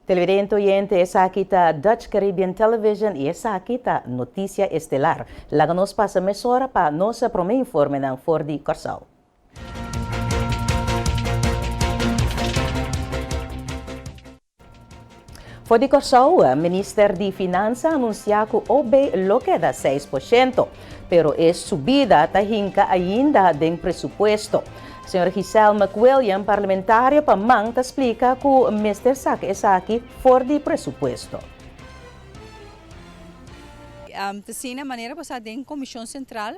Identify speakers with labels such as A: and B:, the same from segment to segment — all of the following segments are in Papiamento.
A: Televidente oyente, esaki ta Dutch Caribbean Television y esaki ta Noticia Estelar. Laga nos pasa mesora pa nos prome informenan for di Kòrsou. For di Kòrsou, Minister di Finansa a anunsiá ku OB lo keda 6%, pero e subida ta hinka ainda den presupuesto. Señor Giselle McWilliam, parlamentario pa man, ta splika ku mester saka esaki for di presupuesto.
B: T'asina manera pasá den Komishon Sentral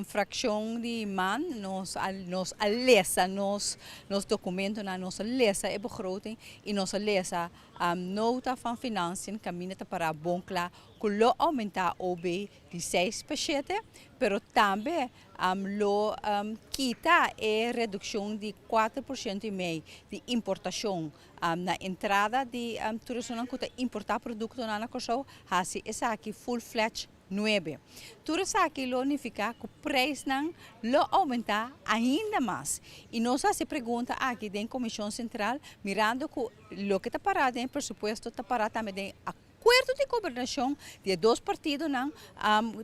B: Fraccion di man nos a nos a lesa nos nos documentonan, nos a lesa e begroting y nos a lesa nota van financiën caminda ta para bon cla cu lo aumenta OB di seis pa shete, pero tambe lo kita e reduccion di cuater por ciento y mei di importacion na entrada di tur esunnan cu ta importa productonan na Corsou, haci esaki full fledged Nuebe. Tur esaki lo nifiká ku preisnan lo oumentá ainda mas. I nos a hasi pregunta aki den Komishon Sentral mirando ku loke ta pará den e presupuesto ta pará tambe den akuerdo di gobernashon di e dos partidonan,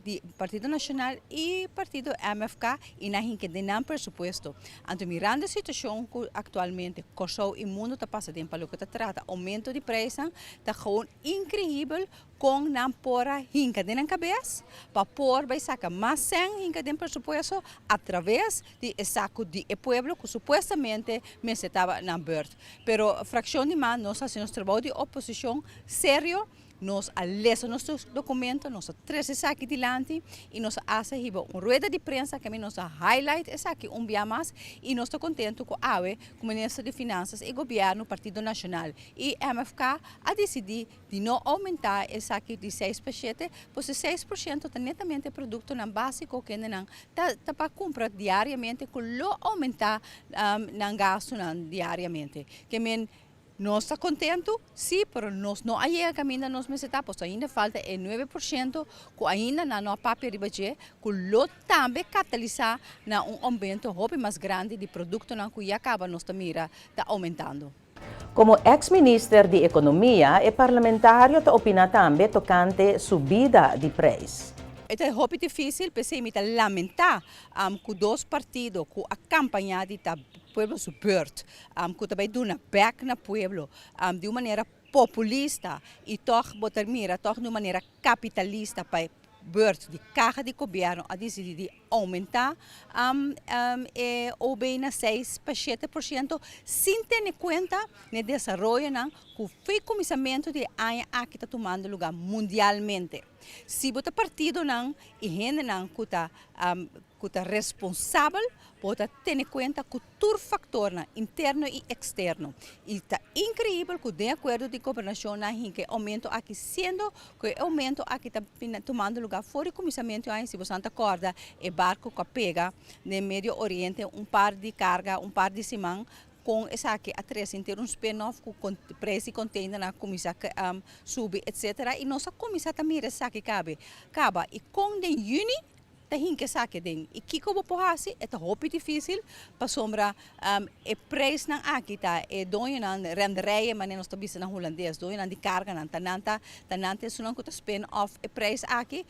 B: di Partido Nashonal i Partido MFK i nan hinka den nan presupuesto. Anto mirando e situashon ku aktualmente Kòrsou i mundu ta pasa den pa loke ta trata oumento di preisnan ta gewoon inkreibel Kon nan por a hinka den nan kabes pa por bai saka mas sèn hinka den presupuesto atraves di e saku di e pueblo ku supuestamente mester taba nan beurt. Pero frakshon di man nos hasi nos trabou di oposishon serio, nos a lesa nos dokumento, nos a trese esaki dilanti i nos a hasta hiba un rueda di prensa kami nos a highlight esaki un bia mas i nos ta kontentu ku awe ku minister di finansas i gobièrnu Partido Nashonal i MFK a disidí Di no oumentá esaki di seis pa shete, pues e 6% ta netamente produktonan básiko kendenan ta ta pa kumpra diariamente ku lo oumentá nan gastunan diariamente. Ke men nos ta kontentu? Sí, pero nos no a yega kaminda nos mester ta, pasobra ainda falta e 9% ku ainda nan no a papia riba dje, ku lo tambe katalisá na un oumento hopi mas grandi di produktonan ku ya kaba nos ta mira ta oumentando.
A: Komo eks minister di Ekonomia, e parlamentario ta opiná tambe tokante subida di preis.
B: E ta hopi difísil, p'esei mi ta lamentá ku dos partido ku a kampañá di ta pueblo su beurt, ku ta bai duna bèk na pueblo di un manera populista i tòg bo ta mira tòg di un manera kapitalista pa e beurt di kaha di gobièrnu a disidí di oumentá e OB na 6 pa 7% sin tene kuenta na e desaroyonan ku fi kuminsamentu di e aña aki ta tumando lugá mundialmente. Si bo ta partidonan i hendenan ku ta ku ta responsabel bo ta tene kuenta ku tur faktornan interno i eksterno. I ta inkreibel ku den akuerdo di gobernashon nan hinka e oumento aki siendo ku e oumento aki ta tumando lugá for di kuminsamentu aña si boso ta kòrda e barko ku a pega den Medio Oriente un par di karga un par di siman kon esaki a trese henter un spin off ku preis di konteinernan a kuminsá subi etsetera i nos a kuminsá ta mira esaki kabe kaba i kon den yüni ta hinka esaki den i kiko bo por hasi e ta hopi dificil pasobra e prijsnan aki ta e doñonan renderije manera nos ta bisa na hulandes doñonan di karganan ta nan ta ta nan ta esunnan ku ta spin off e prijs aki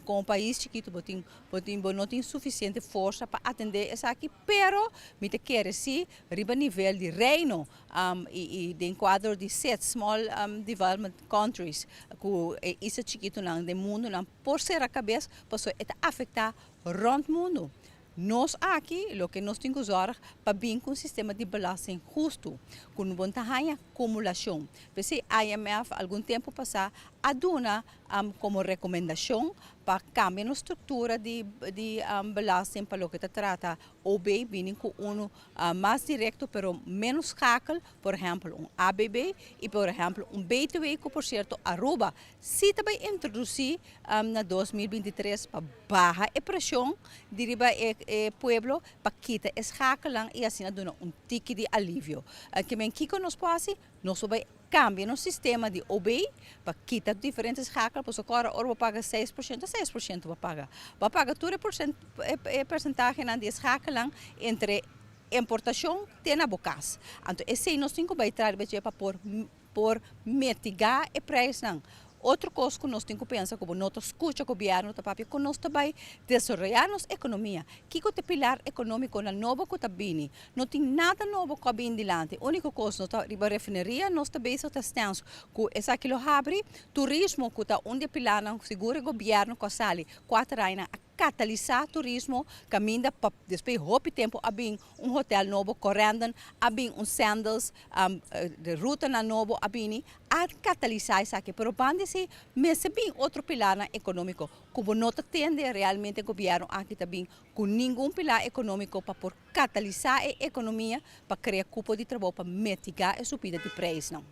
B: komo pais chikitu bo tin bo tin bo no tin sufisiente forsa pa atende esaki pero mi ta kere si riba nivel di reino i den kuadro di SIDS small development countries ku e isla chikitunan den mundunan Por sera kabes pasobra e ta afektá rònt mundu. Nos aki loke nos tin ku zòrg pa bin ku un sistema di belasting hustu, ku no bon ta haña kumulashon. P'esei IMF algun tempu pasá a duna komo rekomendashon pa kambia nos struktura di belasting pa loke ta trata OB bini ku unu mas direkto pero ménos skakel, por ehèmpel un ABB i por ehèmpel un BTW ku por sierto Aruba Si ta bai introdusí na 2023 pa baha e preshon di riba e pueblo pa kita e schakelnan i asina duna un tiki di alivio. Ke men kiko nos por hasi? Nos por bai kambia nos sistema di OB pa kita diferente schakel pasobra ku ora ora bo paga 6% 6% bo paga. Bo a paga tur e persentahenan di e schakelnan entre importashon te na bo kas. Anto esei nos tin ku bai traha riba dje pa por. por mitigá e preisnan. Otro kos ku nos tin ku pensa ku bo no ta skucha gobièrnu ta papia ku nos ta bai desaroyá nos ekonomia. Kiko ta e pilar ekonómikonan nobo ku ta bini? No tin nada nobo ku a bini dilanti. Úniko kos nos ta riba refineria nos ta bezig ta stèns ku esaki lo habri. Turismo ku ta un di e pilarnan sigur e gobièrnu ku a sali kuater añanan a katalisá turismo kaminda pa despues hopi tempu a bin un hotel nobo Corendon a bin un Sandals de rutanan nobo a bini a katalisá esaki pero banda esei mester bin otro pilarnan ekonómiko ku bo no ta tende realmente gobièrnu aki ta bin ku ningun pilar ekonómiko pa por katalisá e ekonomia pa krea kupo di trabou pa mitigá e subida di preisnan.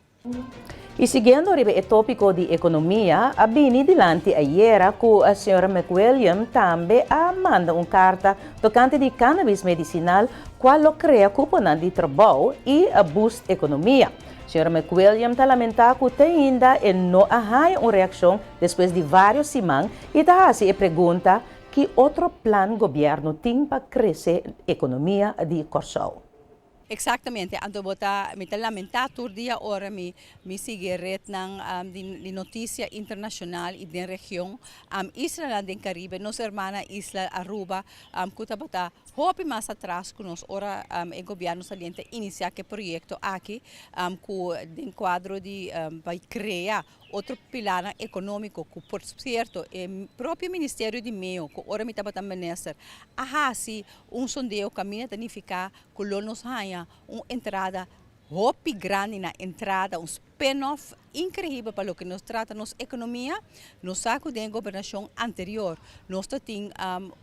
A: I siguiendo riba e tópiko di ekonomia, a bini dilanti ayera ku señora McWilliam tambe a manda un karta tokante di cannabis medisinal kual lo krea kuponan di trabou i boost ekonomia. Señora McWilliam ta lamentá ku te ainda e no a haña un reakshon despues di vários siman i ta hasi e pregunta ki otro plan gobièrnu tin pa krese ekonomia di Kòrsou.
B: Exactamente, anto bo ta, mi ta lamenta tur dia ora mi mi sigui rednan di di noticia internacional y den region, islanan den Caribe, nos hermana isla Aruba cu tabata hopi mas atras cu nos ora e gobierno saliente a inicia cu e proyecto aki cu den cuadro di bay crea Otro pilarnan ekonómiko ku por sierto e propio Ministerio di Meo ku ora mi tabata minister a hasi un sondeo kaminda ta nifiká ku lo nos haña un entrada hopi grandi na entrada, un spin-off inkreibel pa loke nos trata nos ekonomia. Nos sa ku den e gobernashon anterior nos ta tin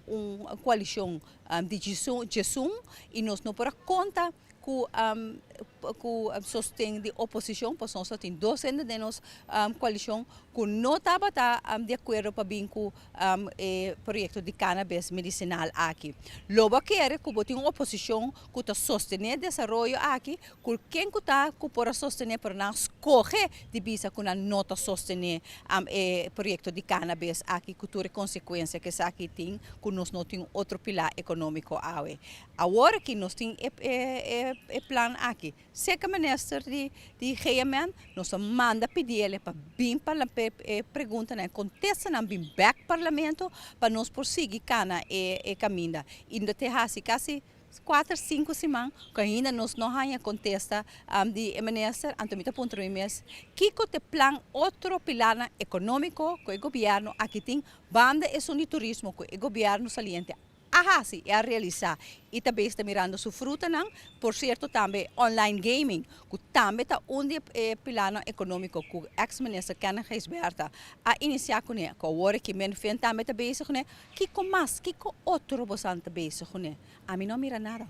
B: un koalishon di djesun i nos no por a konta ku ku sosten di oposishon pasobra nos ta tin dos hende den nos koalishon ku no tabata di akuerdo pa bin ku e proyekto di kanabis medisinal aki. Lo bo a kere ku bo tin un oposishon ku ta sostené desaroyo aki ku ken ku ta ku por a sostené pero nan a skohe di bisa ku nan no ta sostené e proyekto di kanabis aki ku tur e konsekuensia ku esaki tin ku nos no tin otro pilá ekonómiko awe. Awor aki nos tin e e plan aki. Seka minister di di GMN nos a manda pidi el pa bin parla e preguntanan e kontestanan bin bek parlamento pa nos por sigui kana e e kaminda. I no te hasi kasi kuater sinku siman ku ainda nos no haña kontesta di e minister. Anto mi ta puntra mi mes kiko ta e plan otro pilarnan ekonómiko ku e gobièrnu aki tin banda esun di turismo ku e gobièrnu saliente a hasi i a realisá i ta bes ta mirando su frutanan, por sierto tambe online gaming ku tambe ta un di e pilarnan ekonómiko ku eks minister Kenneth Gijsbertha a inisiá kuné, ku awor aki Minfin tambe ta bezig kuné. Kiko mas, kiko otro bosan ta bezig kuné? Ami no a mira nada.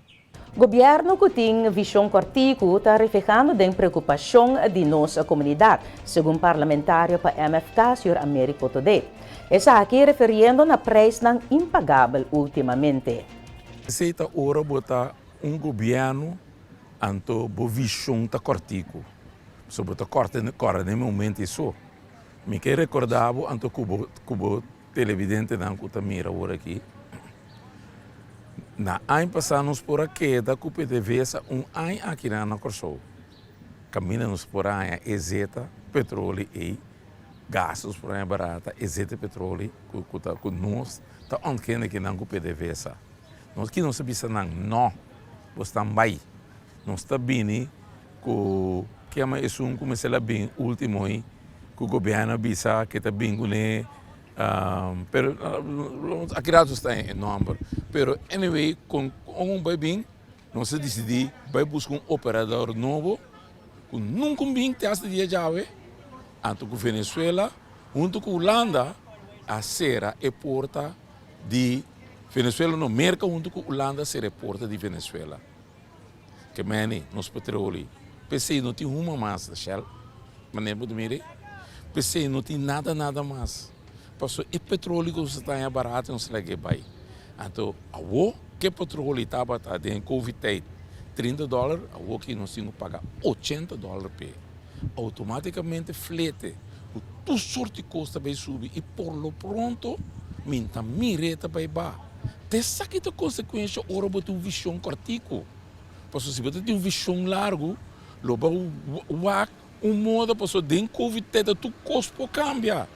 A: Gobièrnu ku tin vishon kòrtiku ta reflehando den preokupashon di nos komunidat, segun parlamentario pa MFK, señor Americo Todé. Esaki referiendo na preisnan impagabel últimamente.
C: Esei ta ora bo ta un gobièrnu anto bo vishon ta kòrtiku. So bo ta kòrta kòrda den e momento ei so. Mi ke rekordá bo anto ku bo ku bo Televidentenan ku ta mira awor aki, na aña pasá nos por a keda ku PDVSA un aña akinan na Kòrsou. Kaminda nos por a haña e zeta petroli ei, gas nos por a haña barata, e zeta petroli ku ku ta ku nos ta ontkende kinan ku PDVSA. Nos ki nos a bisa nan, nò, bo stan bai. Nos ta bini Ku kema esun ku mester a bin ultimo ei ku gobièrnu a bisa ke ta bin kuné pero aki rato sta e nòmber pero anyway kon un bai bin nos a disidí bai buska un operador nobo ku nunka un bin te hasta dia djawe anto ku Venezuela huntu ku Hulanda a sera e porta di Venezuela no Merka huntu ku Hulanda a sera e porta di Venezuela. Ke meni nos petroli. P'esei no tin huma mas na Shell, manera bo ta mira ei. P'esei no tin nada nada mas. Pasobra e petroli ku nos ta haña barato nos ta laga e bai. Anto awo ke petroli tabata den e covid tijd 30 dòler, awo aki nos tin ku paga 80 dòler p'e. Outomátikamente flete ku tur sort di kos ta bai subi i por lo pronto mi ta mira e ta bai baha. Ta esaki ta konsekuensha ora bo tin un vishon kòrtiku. Pasobra si bo ta tin un vishon largu, lo bo wak. Un moda paso den covid teta tur kos por kambia.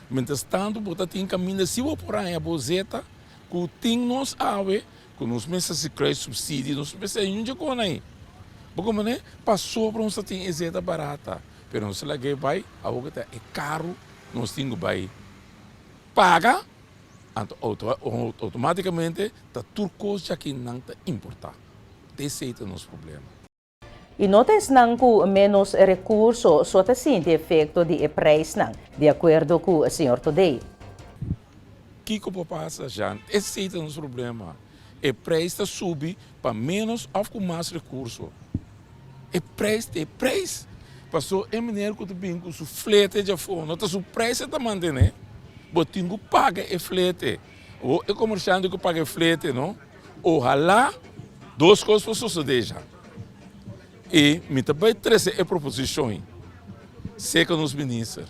C: Mientras tanto bo ta tin kaminda si bo por haña bo zeta ku tin nos awe ku nos mester hasi kruis subsidio nos mester haña un dje kon ei. Bo komprende? Pasobra nos ta tin e zeta barata pero nos a lag'é bai awor ku ta e karu nos tin ku bai paga anto outomaticamente ta tur kos djaki nan ta importa. Esei ta nos problema.
A: I no ta esnan ku ménos rekurso so ta sinti efekto di e preisnan, di akuerdo ku señor Todey.
C: Kiko por pasa, Jean? Esei ta nos problema. E preis ta subi pa ménos òf ku mas rekurso. E preis ta e preis. Paso e meneer ku ta bin ku su flete djafó no ta su preis e ta mantené. Bo tin ku paga e flete. Awor e komershante ku paga e flete no. Ohalá dos kos por sosodé ja. I mi ta bai trese e proposishon ei serka nos minister.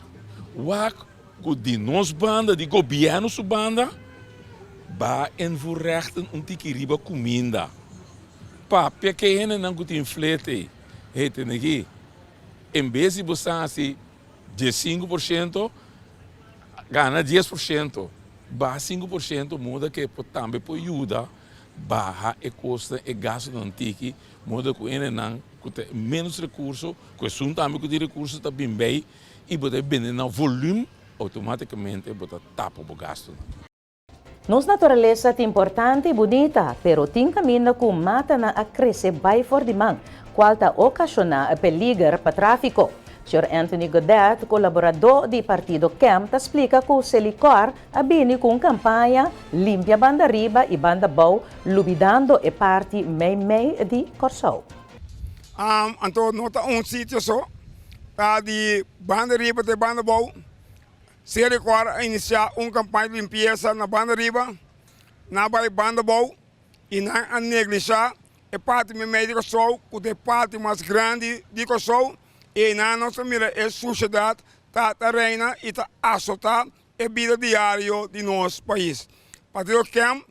C: Wak ku di nos banda, di gobièrnu su banda, ba invoerrechten un tiki riba kuminda. Papia ke hendenan ku tin flete ei, hey tene aki, en bes di bo sa hasi 15%, gana 10%, baha 5% moda ke por tambe por yuda baha e kostonan, e gastunan tiki, moda ku hendenan ku ta menos rekurso, ku esun tambe ku tin rekurso ta bin bei i bo ta bende na volum, outomatikamente bo ta tapa bo gastunan.
A: Nos naturalesa ta importante i bunita, pero tin kaminda ku matanan a krese bai for di man, kual ta okashoná peliger pa tráfiko. Señor Anthony Godet, kolaboradó di partido KEM, ta splika ku Selikor a bini ku un kampaña limpia banda riba i banda bou, lubidando e parti meimei di Kòrsou.
D: Anto no ta un sitio so, ta di banda riba te banda bou. Selikor a inisiá un kampaña di limpiesa na banda riba, nan a bai banda bou i nan a neglishá e parti meimei di Kòrsou ku ta e parti mas grandi di Kòrsou i einan nos ta mira e sushedat ta ta reina i ta asotá e bida diario di nos pais. Partido KEM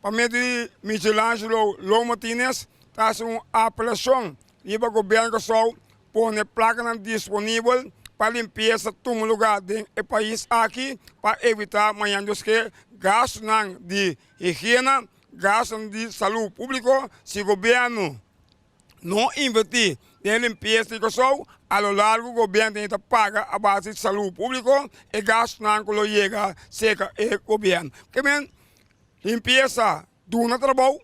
D: Pa medio di Michelangelo Lo Martinez ta hasi un apelashon riba Gobierno Kòrsou pone plakanan disponibel pa limpiesa tuma lugá den e pais aki pa evitá mañan Dios ke gastunan di higiena, gastunan di salú públiko si Gobierno no invertí den limpiesa di Kòrsou a lo largo Gobierno tin ta paga a base di salú públiko e gastunan ku lo yega serka e Gobierno. Limpiesa duna trabou,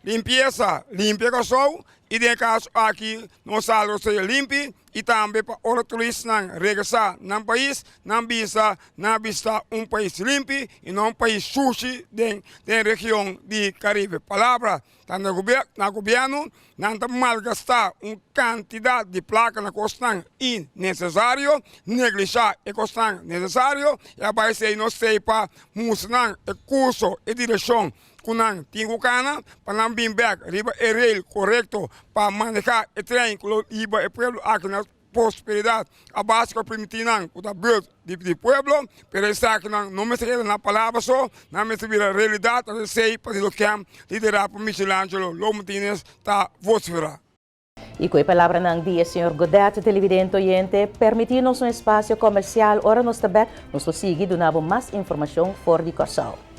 D: limpiesa limpia Kòrsou i den e kaso aki nos sal lo sea limpi i tambe pa ora turistanan regresá nan pais nan bisa nan a bista un pais limpi i no un pais shushi den den region di Karibe. Palabra ta na na gobièrnu nan ta malgastá un kantidat di plaka na kosnan innesesario, neglishá e kosnan nesesario i a bai esei no sei pa mustra nan e kurso, e direkshon ku nan tin ku kana pa nan bin bèk riba e rail korekto pa manehá e trein ku lo hiba e pueblo aki na Prosperidat a base ku a primintí nan ku ta beurt di di pueblo, pero esakinan no mester keda na palabra so, nan mester bira realidat, ta esei Partido Kem, liderá pa Michelangelo Lo Martinez, ta vosiferá.
A: I ku e palabranan di e señor Godet, televidente oyente, permití nos un espasio komersial, ora nos ta bèk, nos lo sigui duna bo mas informashon for di Kòrsou.